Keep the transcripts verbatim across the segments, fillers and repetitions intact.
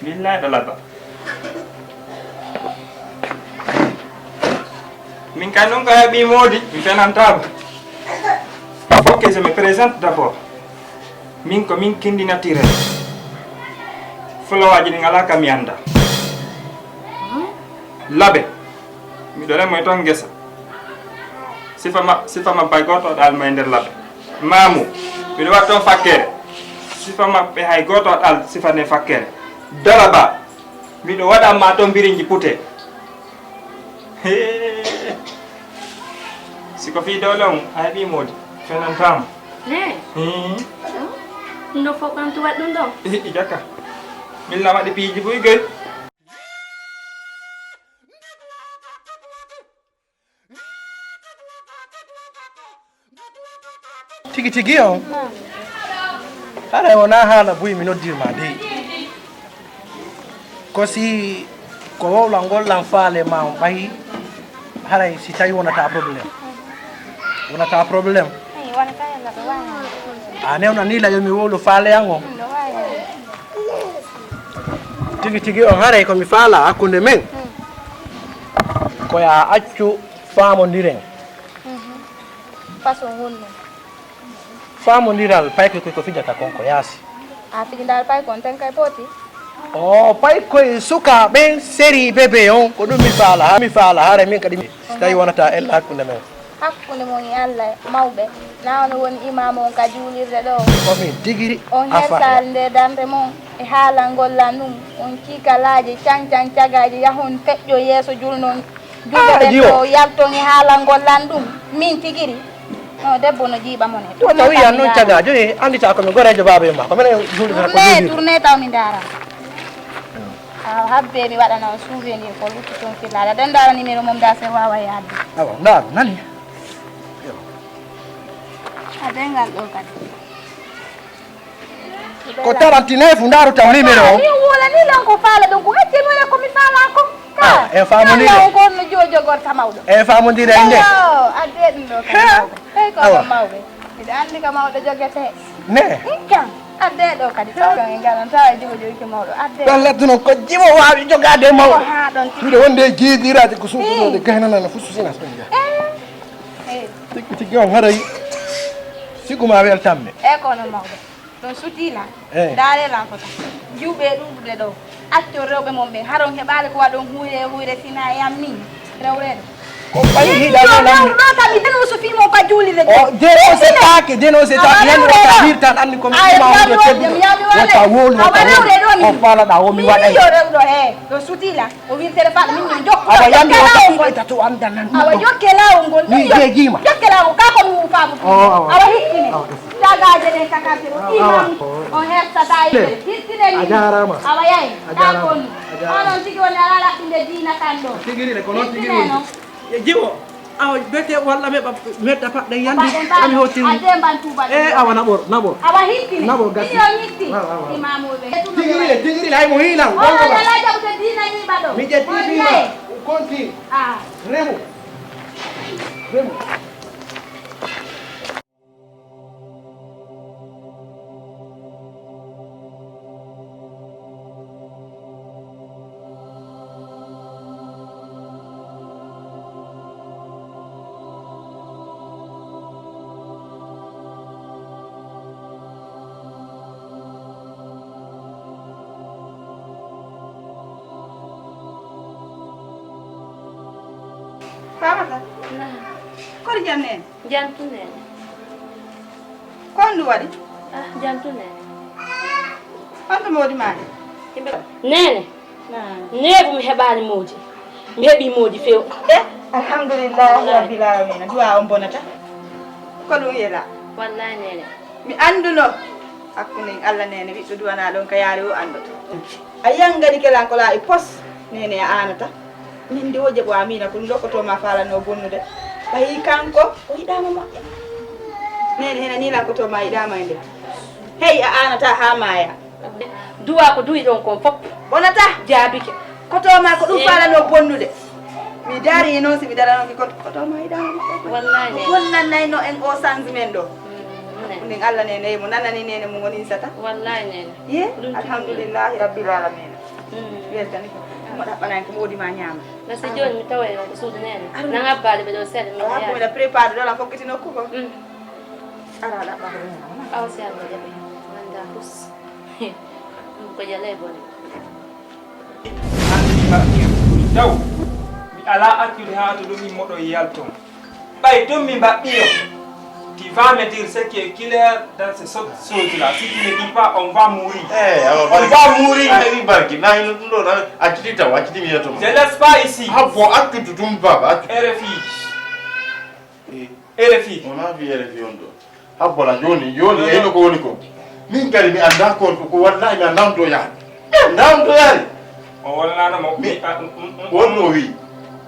Billaay ɗo labba. Min kay noon ko heɓi moodi, mi fenantaama. Faut que je me présente d'abord. Min ko min kinndi naturel. Fulawaaji ɗi ngalaa ka mi annda. Labe. Miɗo remoy toon ngesa. Sifa ma, sifa ma bay gooto ɗal may nder labe. Maamu. Miɗo waɗa toon fakkere. Sifa maɓɓe hay gooto ɗal sifa nde fakkere. Dara ba. Miɗo waɗa ma toon birinji pute. Hee. Si ko fii doole on, a heɓii moodi. Fenantaama. Ne? Hmm. Ɗum ɗo fof kam tuwat ɗum ɗo. I jaka. Min lama ɗi piiji buy gay. Tigi tigi on. Haray wonaa haala buy mi noddirma dey. Ko si ko wowlangol lan faale ma on ɓayi, haray si tawi wonata problème. Wonata problème. Eyi, wonata yalla ɓe waawi. A newna ni la yo mi wowlu faale an on. Ɗum ɗo waawi. Tigi tigi on haray ko mi faala hakkunde men. Ko ya accu faamondiren. Façon honno? Faamondiral paykoy koy ko fijata kon ko yaasi. A fijindaal paykon ten kay poti? O paykoy sukaaɓe seri bebe on ko ɗum mi faala ha mi faala hare min kadi mi si tawi wonata ella hakkunde men. Hakkunde mon e Allah mawɓe na ono woni imaamu on ka juulirde ɗo. Ko min tigiri on a faala. Hersaali nde darnde mon e haalangol lan ɗum on cikalaaji cancan cagaaji yahon feƴƴo yeeso julnon. Julɓe ɓen ɗo yalton e haalangol lan ɗum min tigiri. No debbo no jiiɓa mo ne. Ɗum tawi yan noon cagaajo e anndita ko mi goreejo baaba e ma ko minen julɓe ko tourné tourné taw mi ndaara. Awa habbe mi waɗana on souvenir ko lutti toon fillaade aɗa ndaara numéro mum da se wawa yaadde. Awa ndaaru nani. A dengal ɗo kadi. Ko trente-neuf ndaaru taw numéro o. Ni wulani lan ko faala ɗon ko hacce mi wona ko mi faala ko. Ah, en faamondire. Lan ko no joojogorta mawɗo. En faamondire nde. Adde ɗum ɗo kadi mawɓe. Tawi ko mawɓe. Miɗo anndi ko mawɗo jogete. Ne. Inkam. Adde ɗo kadi taw ɗon e ngaran tawa e jogo jogi ko mawɗo. Adde. Ɗon ladduno ko jimo waawi jogaade mawɗo. Ko haa ɗon tigi. Miɗo wonde e jiidiraaji ko suuɗunooɗe gaynanana fof susinas ɗon njaha. Eh. Tigi tigi on haray. Sigu ma weltamme. E kono mawɗo. Ɗon sutiila. Eh. Ndaare lan fota. Juuɓe ɗuuɗude ɗo. Acco rewɓe mon ɓen. Haron heɓaali ko waɗon huure e huure sina e yammi. Rewreede. Ko ɓayi hiɗa ɗo lammi. Ɗo kam mi deno so fii mo ka juulirde. O deno se taake deno se taake yan wota wirtan anni ko mi ma wonde tedduɗo. Wota wolu wota wolu. Ko faalaɗa o mi waɗay. Yo rewɗo he. Ɗo sutiila. O wirtere faɗa min min jokku. Awa yandi o tafi ɓe tato anda nan. Awa jokke laawol ngol. Mi jeejima. Jokke laawol ka ko mi faamu. Awa hittine. Tagaaje ɗen ka karte o imam. O hertata e hittine ni. A jaaraama. Awa yayi. Ka ko ni. Onon tigi woni ala laɓɓinde diina kan ɗo. Tigiri le ko non tigiri. Jiwo. Awa bete walla me ba me da pa da yandi. Ami hoti. Ade mban tuba. Eh awa nabor nabor. Awa hitti. Nabor gasi. Iyo hitti. Imamu be. Tigiri le tigiri le ay mo hila. O ala la jabu de dina ni bado. Mi je tibi ma. Konti. Ah. Remo. Remo. Famata. Naam. Koɗo jam nene? Jam tun nene. Ko honɗum waɗi? Ah, jam tun nene. Honto moodi maɗa? Nene. Neebu mi heɓaani moodi. Mi heɓii moodi few. Eh, alhamdulillahi rabbil alamina. Du'a on bonata. Ko ɗum yela. Wallahi nene. Mi annduno. Hakkunde Allah nene ɓiɗɗo duwana ɗon ka yaari o anndoto. A yangani kelan ko laaɓi pos nene a aanata. Min ndi o jaɓo Amina ko ɗum ɗo koto ma faalano bonnude. Ɓayi kanko o yiɗaama moƴƴa. Nene hena ni la koto ma yiɗaama e nde. Hey a aanata haa maaya. Duwa ko duwi ɗon kon fof. Bonata jaabike. Koto ma ko ɗum faalano bonnude. Mi dari e noon si mi daranoki koto koto ma yiɗaama moƴƴa. Wallahi. Ko bonnannayno en o changement ɗo. Ɗum Allah nene mo nanani nene mo woni sata. Wallahi nene. Ye alhamdulillahi rabbil alamina. Weltani ko mo ɗaɓɓanani ko mo wodi ma ñaama. Mais si jooni mi tawa e on ko suudu nene. Nan abbaade ɓe ɗo seeɗa mi ala ko miɗa préparé ɗo lan fokkiti nokku ko. Ara ɗaɓɓa ko ɗum. Aw si Allah jaɓi. Wanda pus. Ɗum ko jale bone. Hande mi mbaɗɗiyo ɓuri taw. Mi ala accule haa to ɗum immoɗo yalton. Ɓay ɗum mi mbaɗɗiyo. Tu vas me dire ce qui est clair dans ces so- choses-là. Si tu ne dis pas, on va mourir. Eh, alors, on va mourir. Ay, barki, na hino ɗum ɗo, na acciti taw, acciti mi yetto. Je laisse pas ici. Habbo, accu ɗum, baba, accu. R F I. Eh. R F I. On a vu R F I on ɗo. Habbola, joni, joni, eyno ko woni ko. Min kadi mi annda ko, ko wallahi mi annda on to yaari. Mi annda on to yaari. O wolanaano mo. Mi, mi, ah, mm, mm, mm. Wonno o wi.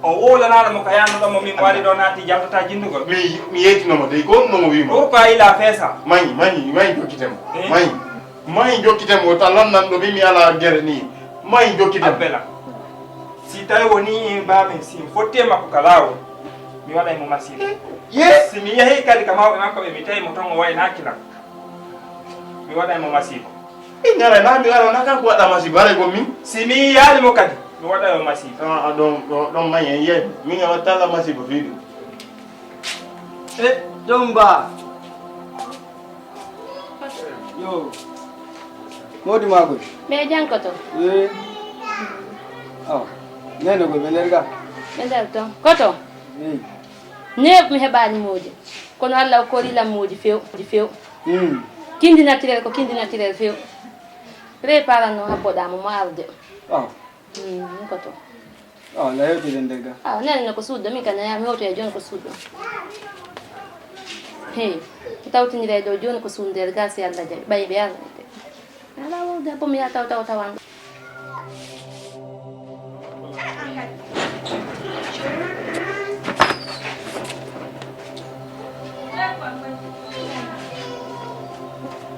O wolanaano mo ka yaanno ɗon mo min waɗi ɗo naati jaltata jindugol. Mi, mi yeytino mo dey, ko wonno mo wi mo. Pourquoi il a fait ça? Mayi, mayi, mayi jokkite mo. Eh? Mayi. Mayi jokkite mo, ta lannan ɗo mi, mi ala gere ni. Mayi jokkite mo. Abbela. Si tawi woni en mbaamin, si mi fotti e makko ka laawol, mi waɗay mo masiibo. Ye? Si mi yehii kadi ka mawɓe makko ɓe, mi tawi mo ton o waynaaki lan, mi waɗay mo masiibo. Min ara na mi ara na kanko waɗa masiibo, haray ko min? Si mi yiyaali mo kadi, mi waɗay mo masiibo. Ah, ah, ɗon, ɗon, ɗon mayi en yehi. Min a wattala masiibo fii ɗum. E ɗon ba. Yo. Modi makoy. Ɓe jankoto. Eh. Aw. Nene ko ɓe nder ga. Ɓe nder ton. Koto. Eh. Neeɓ mi heɓaani moodi. Kono Allah o kori lan moodi few. Di few. Hmm. Kindi naturel ko kindi naturel few. Préparano habboɗa mo mo arde. Aw. Hmm, koto. Awa, la hewtide nder ga. Awa, nene ne ko suuɗo, min kan naya mi hewtoya jooni ko suuɗo. Hey, mi tawtiniray ɗo jooni ko suuɗo nder ga si Allah jaɓi, ɓay ɓe arde. Ala wawde, bo mi yaha taw, taw, tawanɗo.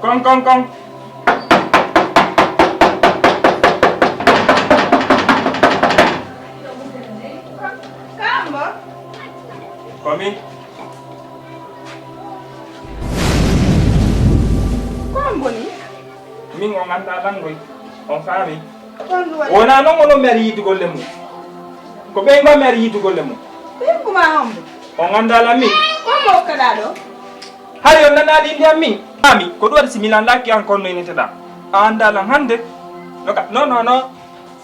Kon, kon, kon. Kambo. Ko min. Ko an boni? Min on anndaa langoy. On faami? Wona non onon mi ari yiide golle mum. Ko ɓeyngu am mi ari yiide golle mum. Ɓeyngu ma hombo? On anndaa lan min? Hombo okkaɗa ɗo? Hari on nanaali inde am min? Ami, ko ɗum waɗi si mi landaaki an konno initeɗa? A anndaa lan hannde? No ka, non, non, non.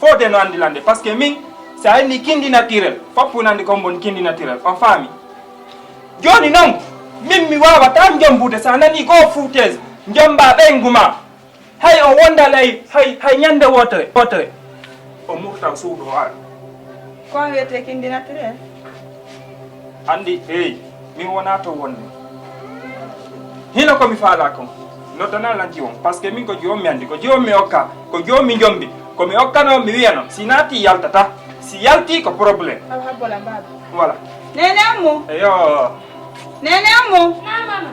Fode no anndi lande. Parce que min, si a inni kindi naturel, fof ina anndi ko mboni kindi naturel. On faami? Jooni non, min mi waawataa njombude, so a nanii ko fuutees, njomba ɓeyngu ma. Hay o wonda ley, hay, hay ñande wootere, wootere. O murta suudu o ara. Ko wiyetee kindi naturel? Anndi, eey, min wonaa to wonde. Hino ko mi faalaa kon, noddana lan jiwon, parce que min ko jiwon mi anndi, ko jiwon mi okka, ko jiwon mi njombi, ko mi okkano mi wiyano, si naati yaltata, si yalti ko problème. Aw habbola mbaaba. Voilà. Nene ammo. Eyo. Nene ammo. Na mama.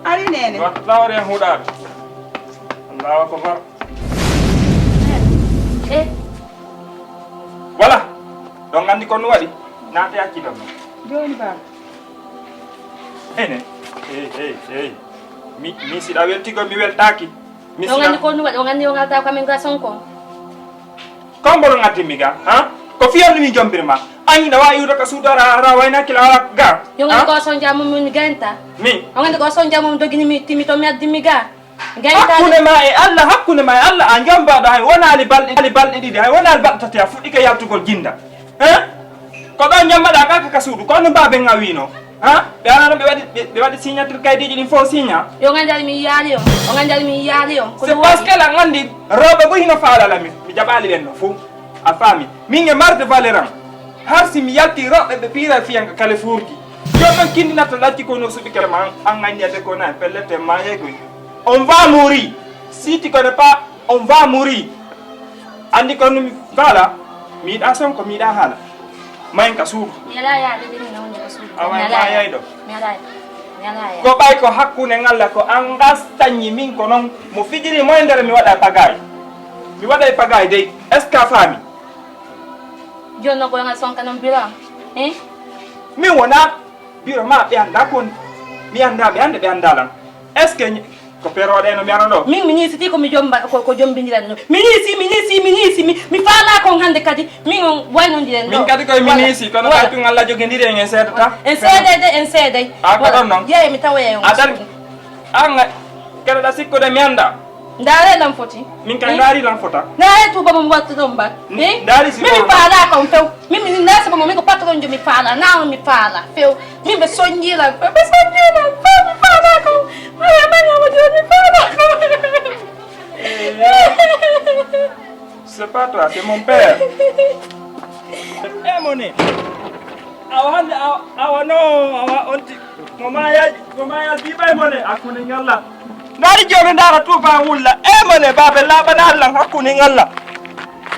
Ari nene. Wa tawre huɗaɓe. Allahu akbar. Eh. Voilà. Ɗon anndi ko no waɗi. Naate acci ɗon. Jooni baaba. Ene. Hey, hey, hey. Mi, mi siɗa weltigo mi weltaaki. Mi on anndi ko ɗum waɗi, on anndi on aldaa ko amin ga Sonko. Ko mboɗo ngaddi mi ga, ha? Ko fiyande mi jombir ma. An ina waawi iwde ka suudu ara, ara wayna kila ga. Yo ngaddi ko son jamu min ganta. Mi. On anndi ko son jamu min dogini mi timi to mi addi mi ga. Ganta. Hakkunde ma e Allah, hakkunde ma e Allah, a jombaɗo hay wonaali balɗe, balɗe ɗiɗi, hay wonaali balɗe tati a fuɗɗike yaltugol jinda. Hein? Ko ɗon jammaɗa kaka ka suudu, ko no baaben a wiino. Ha? Ɓe arano ɓe waɗi, ɓe, ɓe waɗi signature kaydiiji ɗin fof signa. Yo nganndal mi yiyaali on, o nganndal mi yiyaali on. C'est parce que lan anndi, rewɓe fof hino faalala min. Mi jaɓaali ɓen no fof. A faami? Min e marde valeur am. Har si mi yalti rewɓe ɓe piira fiyanka kalefuurji. Jooni non kinndinatta lacci ko no suɓike ma an, an anndi adde ko na pellete ma yeegoy. On va mourir. Si tu connais pas, on va mourir. Anndi ko no mi faala, mi yiɗa Sonko, mi yiɗa haala. Mayen ka suudu. Mi alaa yaade de, mi nawni ko suudu. Awa ma yayɗo. Mi alaa. Mi alaa yaade. Ko ɓay ko hakkunde ngalla ko an gastanñi min ko noon mo fijiri moyndere mi waɗa pagaay. Mi waɗa e pagaay dey. Est-ce que a faami? Jooni no goyngal sonka noon biro am. Eh? Min wona biro ma ɓe annda kon. Mi annda ɓe annda ɓe annda lan. Est-ce que Ko peroɗe no mi ara ɗo. Min mi ñiisiti ko mi jomba ko ko jombindiran no. Mi ñiisi mi ñiisi mi ñiisi mi mi faala kon hande kadi min on waynondiren ɗo. Min kadi koye mi ñiisi kono kadi tun Allah jogindiri en en seedata. En seedede en seeday. A ko ɗon non. Yeeye mi tawoya on. A dari an keɗoɗa sikkude mi annda. Ndaare lan foti. Min kay ndaari lan fota. Ndaare tuba mo wattu ɗon ba. Ndaari si. Min mi faala kon few. Min mi nasa mo min ko patron jo mi faala na on mi faala few. Min ɓe soñjiilan ɓe ɓe soñjiilan ɓe mi faala ko maya maya mo joni mi faala ko. C'est pas toi, c'est mon père. Eh mone. Awa hande awa awa no awa onti mo maya mo maya bibay mone akune ngalla. Ndari joni ndara tufa wulla. Eh mone babe labana Allah hakune ngalla.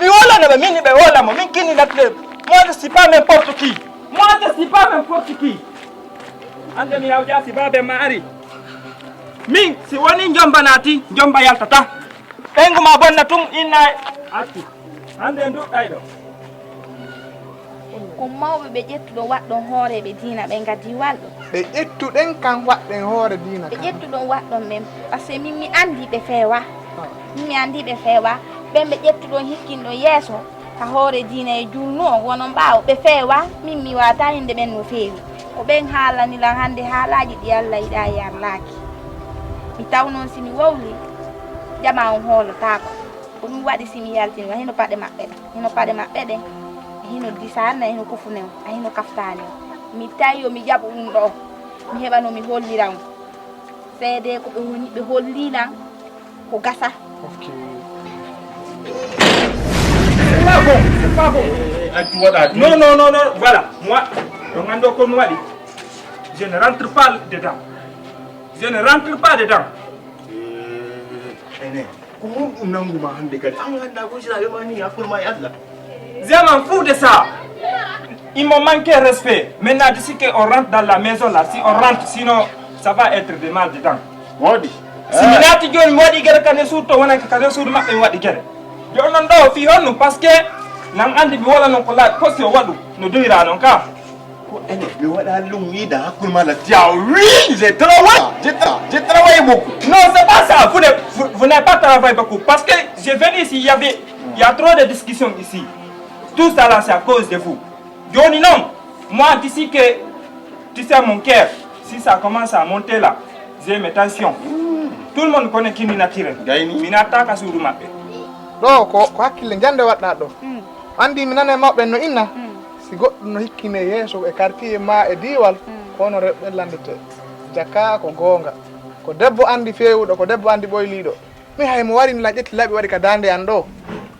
Mi wolana ɓe min ɓe wolamo min kini natle. Moi je suis pas n'importe qui. Moi je suis pas n'importe qui. Hande mi yawƴa si baabe ma ari. Min si woni jomba naati jomba yaltata. Ɓeyngu ma bonna tum inna accu. Hande duɗɗay ɗo. Ko mawɓe ɓe ƴettuɗon waɗɗon hooreeɓe diina ɓen ka diiwal ɗo. Ɓe ƴettuɗen kan waɗɗen hoore diina kan. Ɓe ƴettuɗon waɗɗon ɓen, parce que min mi anndi ɓe feewaa. Min mi anndi ɓe feewaa. Ɓen ɓe ƴettuɗon hikkinɗon yeeso ka hoore diina e juulnu on wonon ɓaawo ɓe feewaa. Min mi waawataa innde ɓen no feewi. Ko ɓen haalani lan hannde haalaaji ɗi Alla yiɗaa yarlaaki. Mi taw non si mi wowlii, jamaa on hoolotaako. Ko ɗum waɗi si mi yaltini wa hino paɗe maɓɓe ɗen, hino paɗe maɓɓe ɗen, e hino disaarna, e hino kufune on, e hino kaftaani on. Mi tawi yo mi jaɓu ɗum ɗoo, mi heɓa no mi hollira on. Seedee ko ɓe woni ɓe holli lan ko gasa. Ok. C'est pas bon, c'est pas bon. Accu waɗa. Non, non, non, non, voilà. Moi, ɗo nganndu ko mi waɗi. Je ne rentre pas dedans. Je ne rentre pas dedans. Ene. Ko honɗum nannguma hannde kadi? An anndaa ko siraaɓe ma nii hakkunde ma e Allah. Je m'en fous de ça. Ils m'ont manqué respect. Maintenant, d'ici qu'on rentre dans la maison là, si on rentre, sinon ça va être de mal dedans. Woodi. Si mi naati jooni mi waɗi gere kane suudu to wonanke kane suudu maɓɓe mi waɗi gere. Jooni noon ɗo fii honɗum parce que nan anndi mi wala noon ko laaɓi fof si o waɗu no doyra noon ka. Ko ene mi waɗa lum wiida hakkunde ma la tiya o wi je travaille je tra je travaille beaucoup. Non, c'est pas ça. Vous ne vous, vous n'avez pas travaillé beaucoup parce que je venais ici, il y avait il y a trop de discussions ici. Tout ça là c'est à cause de vous. Jooni noon moi d'ici que tu sais mon cœur si ça commence à monter là j'ai mes tensions. Tout le monde connaît qui mi natirel. Gayni mi nattaka suudu maɓɓe. Ɗo ko ko hakkille jande waɗɗa ɗo. Anndi mi nana e mawɓe no inna. Si goɗɗo no hikkine yeeso e quartier ma e diiwal ko hono rewɓe lanndete. Jaka ko goonga. Ko debbo anndi feewuɗo ko debbo anndi ɓoyliiɗo. Mi hay mo wari la ƴetti laɓi waɗi ka daande an ɗo.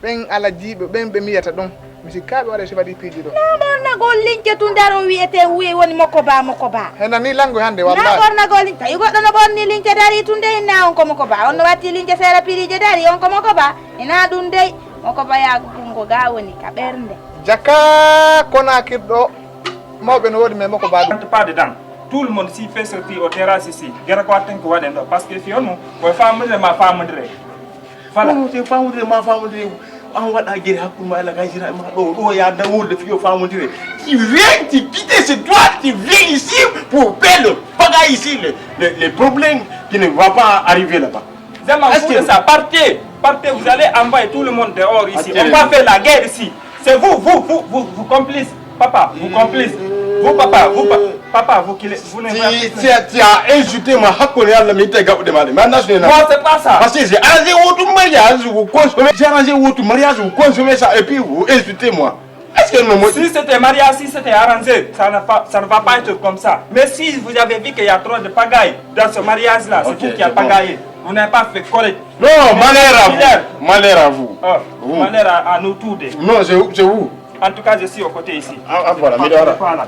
Ɓen ala jiiɓe ɓen ɓe miyata ɗum. Mi sikka ɓe waɗa si waɗi piiji ɗo. Na ɓornagol lince tun daron wiyete wuye woni moko ba moko ba. Hena ni lango hande wallahi. Na ɓornagol lince tawi goɗɗo no ɓorni lince dari tun de inna on ko moko ba on no watti lince seera pirije dari on ko moko ba. Ina ɗum dey moko ba yaago gungo ga woni ka ɓernde. Jaka kona kirɗo mawɓe no wodi mais moko ba ɗum. Pas dedans. Tout le monde si fait sortir au terrasse ici. Gere ko watten ko waɗen ɗo parce que si on ko famudire ma famudire. Voilà. Famudire ma famudire an waɗa gere hakkunde ma ela gajira ma ɗo ɗo ya dawurde fiyo famudire. Tu viens, tu quittes chez toi, tu viens ici pour faire le bagage ici, le, le, le problème qui ne va pas arriver là-bas. Zama vous de ça, partez, partez, vous allez envoyer tout le monde dehors ici. On va faire la guerre ici. C'est vous, vous, vous, vous, vous complices. Papa, vous complice. Vous, papa, vous, pa- papa, vous qui le- vous ne Tu, tu, as- tu as insulté ma hakkunde Yalla mi itte gaɓude ma ɗe. Mi annda so nena. Non, c'est pas ça. Parce que j'ai arrangé votre mariage, vous consommez. J'ai arrangé votre mariage, vous consommez ça et puis vous insultez moi. Est-ce que non moi? Si c'était mariage, si c'était arrangé, ça ne, va, ça ne va pas être comme ça. Mais si vous avez vu qu'il y a trop de pagaille dans ce mariage-là, c'est Ok, vous qui a c'est bon. pagaillé. Vous n'avez pas fait correct. Non, malheur à vous. Malheur à vous. Ah, Vous. Malheur à, à nous tous deux. Non, c'est vous. C'est vous. En tout cas, je suis au côté ici. Ah, ah, voilà, mi ɗo ara. Voilà.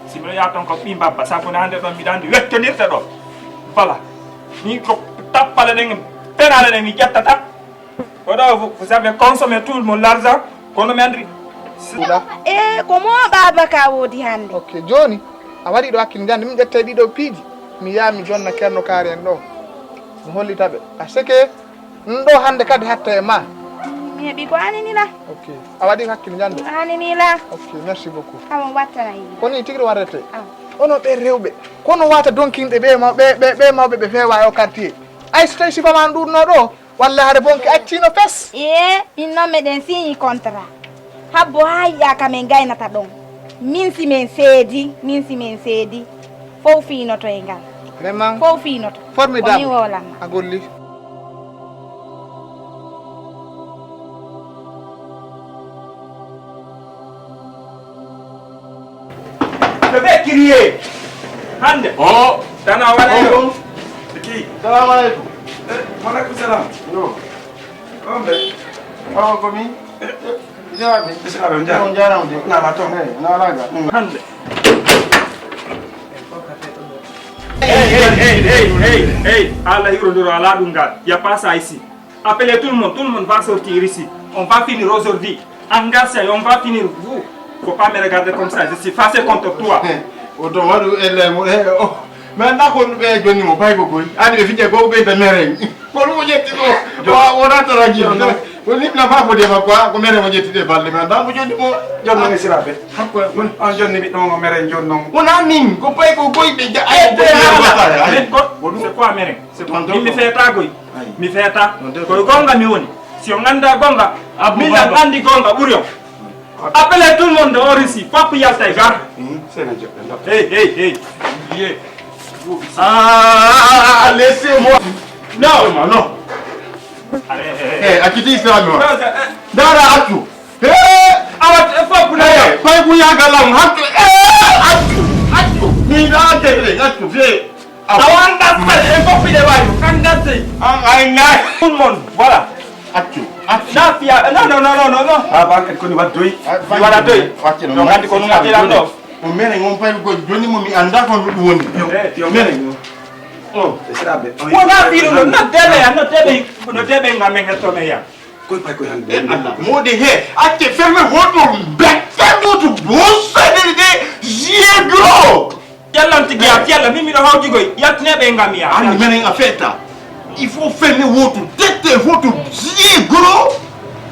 Si mi yaha ton ko ɓi mbabba, sabu ne hannde ɗon mbiɗa anndi wettondirte ɗo. Voilà. Ni ko tappale ɗen, penale ɗen mi ƴettata. Ko ɗo vous, vous avez consommé tout mon l'argent, kono mi anndi Suuɗa. E ko mo baaba ka woodi hannde. Ok, jooni a waɗi ɗo hakkil njande, min ƴettay ɗiɗo piiji. Mi yaha mi jonna Ceerno Kaari en ɗo. Mi hollita ɓe. Parce que ɗum ɗo hannde kadi hatta e ma. Mi heɓi ko anini la. Ok. A waɗi hakkil njande? Anini la. Ok, merci beaucoup. Amo wattana yimɓe. Ko ni tigi warrete. Aw. Ono ɓe rewɓe. Kono wata donkinɓe ɓe maw-, ɓe, ɓe, ɓe mawɓe ɓe feewa e o quartier. Ay so tawi sifa ma ɗuɗno ɗo, walla hare bonki accino fes. Ee, min noon meɗen signi contrat. Habbo haa yiya ka min gaynata ɗon. Min si min seedi, min si min seedi. Fow fiinoto e ngal. Vraiment. Fow fiinoto. Formidable. Ko mi wowlamma. A golli. Ɓe ɓe kiriye. Hannde. Oh. Tana wala yo. Ki. Salamu alaikum. Eh, wa alaikum salam. No. Kombe. Awa ko mi. Jaabi. Bismillah, on jaabi. On jaabi, on jaabi. Na la ton. Eh, na la ga. Hannde. Hey, hey, hey, hey, hey, hey. Ala hiro ndoro ala ɗum ngal. Y a pas ça ici. Appelez tout le monde, tout le monde va sortir ici. On va finir aujourd'hui. Engagez, on va finir vous. Faut pas me regarder comme ça, je suis fâché contre toi. Oto waɗu elle mo e o. Mais na ko ɓe jonni mo pay ko koy. Ani ɓe fije ko ɓe da mere. Ko ɗum o ƴetti ɗo. Wa o rata ragi. Ko ni na fa ko de ma quoi, ko mere mo ƴetti de balde ma. Da mo jonni mo. Jonni mo sirabe. Hakko on jonni mi ɗon o mere jonnon. Wona min ko pay ko koy ɓe ja. Ay, ay, ay. Min ko, c'est quoi mere? C'est quoi? Min mi feeta koy. Mi feeta. Koy gonga mi woni. Si on anda gonga, min lan andi gonga ɓuri on. Appelez tout le monde dehors ici. Fop yalta e gar. Hey, hey, hey. Yeah. Ah, laissez-moi. Non. Non, non. Allez, hey, hey. Eh, a kiti Islam. Non, c'est, eh. Dara accu. Hey, awa, eh, fop na. Eh, pay ku yaga lam accu. Eh, accu. Accu. Ni da te accu. Hey. Awa an gasay e koppi de wayo kan gasay. An ay nay. Tout le monde, voilà. Accu. Accu. Na fiya, non, non, non, non, non, non. Ah, ba ko ni waddoy. Wala doy. Wacce no. Donc andi ko no ngati lan do. O mere ngon pay ko joni mo mi anda ko ɗum woni. Eh, yo mere. Oh, c'est ça be. Wona firu no, no debe ya, no debe, no debe ngamen hetto me ya. Koy pay koy hande. Modi he, acce ferme votre bête, ferme votre bouche, de, de, yeux gros. Yalla on tigi ya, yalla min miɗo hawji koy, yaltineɓe e ngam ya. Anni menen a feeta. Il faut fermer votre tête et votre yeux gros.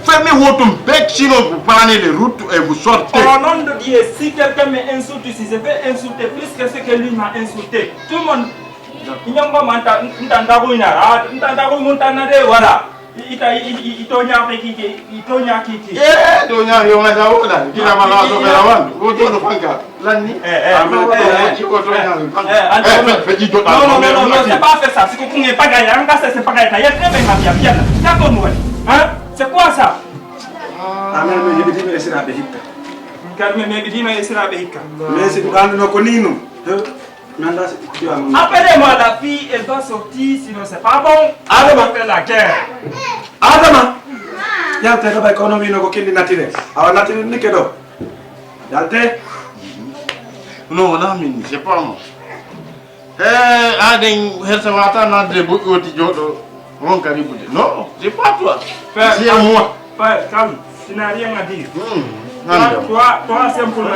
Fermez votre bec, sinon vous prenez les routes et vous sortez. Au nom de Dieu, si quelqu'un m'insulte ici, je vais insulter plus que ce que lui m'a insulté. Tout le monde, inyongo manta, nta ndago inara, nta ndago munta na de wala. Ita, i, i, i, i tonya kiki, i tonya kiki. Eh, tonya yo ngata wala. Kila mala so bela wan. Wo to no fanka. Lanni. Eh, eh, ah, mais, eh, eh, eh, ko tonya fanka. Eh, eh, eh, fe, fe, non, non, non, non, non, c'est pas fait ça. C'est que kunge pagaya, anga c'est, c'est pagaya. Ya très bien, ma bien, bien. Ça qu'on voit. Hein? C'est quoi ça? Ah, mais, mais, mais, mais, c'est la béhita. Calme, mais, mais, mais, c'est la béhita. Mais c'est pour nous, nous, nous, nous. Appelez-moi la fille, elle doit sortir, sinon c'est pas bon. Adama. On fait la guerre. Adama. Yalta ka bay kono wino ko kindi natire. Awa natire ni kedo. Yalte. Non, on a mis, c'est pas moi. Eh, aden hersa wata na de bo oti jodo. On kari bude. Non, c'est pas toi. C'est moi. Père, calme. Tu n'as rien à dire. Hmm. Toi, toi, toi, simplement.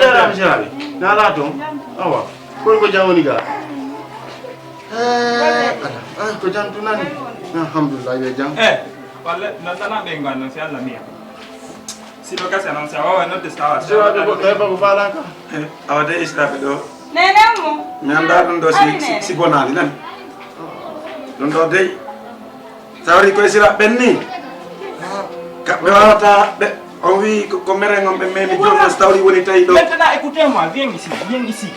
Nala ton. Awa. Koy ko jam woni ga? Eh, ala. Ah, ko jam tunani. Alhamdulillah, yo jam. Eh, walla, non, non, non, ɓe ngon non, si Allah miya. Si ɗo gasa non, si a wawa nodde, si tawa, si tawa. Ɗo, ɗo, ɗo, ɗo, ɗo, ɗo, ɗo. Eh, awa de Isra ɓe ɗo. Nene mo. Mi annda ɗum ɗo si, si, si bonani nan. Ɗum ɗo dey. Tawri koye sira ɓenni. Kamɓe wawata ɓe, on wi ko, ko meren on ɓe memi jonno, so tawri woni tawi ɗo. Maintenant, écoutez-moi, viens ici, viens ici.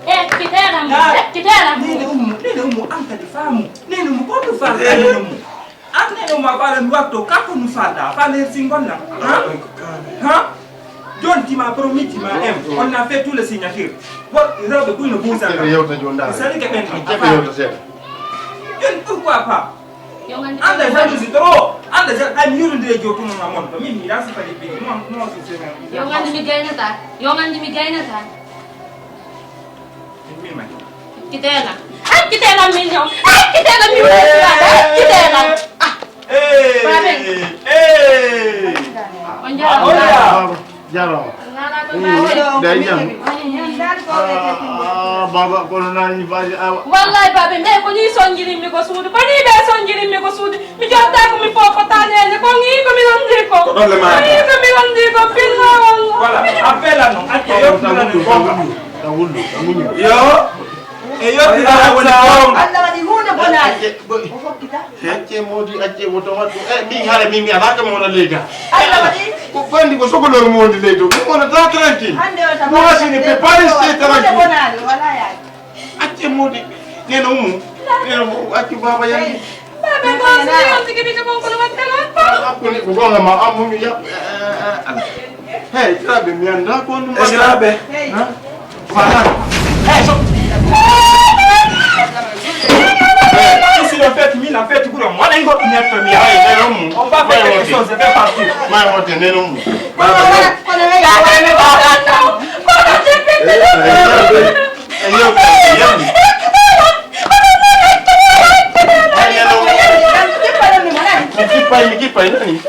Eh, kitera mo, eh, kitera mo. Nene ummu, nene ummu, an kadi faamu. Nene ummu, ko ɗum faalta, nene ummu. An nene ummu, a faala mi watto, kako mi faalta, a faala her singol lan. Ha? Ha? John, tu m'as promis, tu m'as aimé. On a fait tous les signatures. Bon, rewɓe buy no buusa. Ɓe yewta jooni, ndaara. Sari ke ɓen. Ɓe yewta seeɗa. John, pourquoi pas? Yo ngandi. Anda jalousie trop. Anda ja-, ay mi yurundire jotuno na mon. Min mi rasi fadi bigi. Mo, mo si se mo. Yo ngandi mi gaynata. Yo ngandi mi gaynata. Min mai. Kitela. Ay, kitela min yo. Ay, kitela min yo. Ay, kitela. Ah. Hey! Hey! On jarama. Jarama. Day jam. Ah, baba, kono nani faji awa. Wallahi babe, mais ko ni sonjirimmi ko suudu, ko ni ɓe sonjirimmi ko suudu. Mi jottaako mi fofotaneede, ko ni ko mi wondi ko. Ko ɗon le maata. Ko ni ko mi wondi ko, pinno wongo. Voilà, appel à nous. Acce yottirane gonga. Tawullu, tawullu. Yo. E yottirane woni gonga. Allah waɗi huunde bonaande. O hokkita. Acce moodi, acce woto waɗɗu. Eh, min hara min mi alaa kam wona leyda. Allah waɗi. Ko bandi ko sogolor mo wondi leydo. Min wona ta tranquille. Hande o tama. Moi, je ne peux pas rester tranquille. Wala yaay. Acce moodi. Neno mo. Neno mo accu baba yandi. Babe ko sigi on tigi bita ko kono wattala. Akko ni ko gonga ma ammu mi ya. Hey, trabe mi anda ko no. Esirabe. Ha? Voilà. Hey, so. Hey, si la fête, mi la fête, guro, mo den go net mi. Hey, neno mo. On va faire quelque chose, je vais partir. Ma mo te neno mo. Kippay, mi kippay, nani?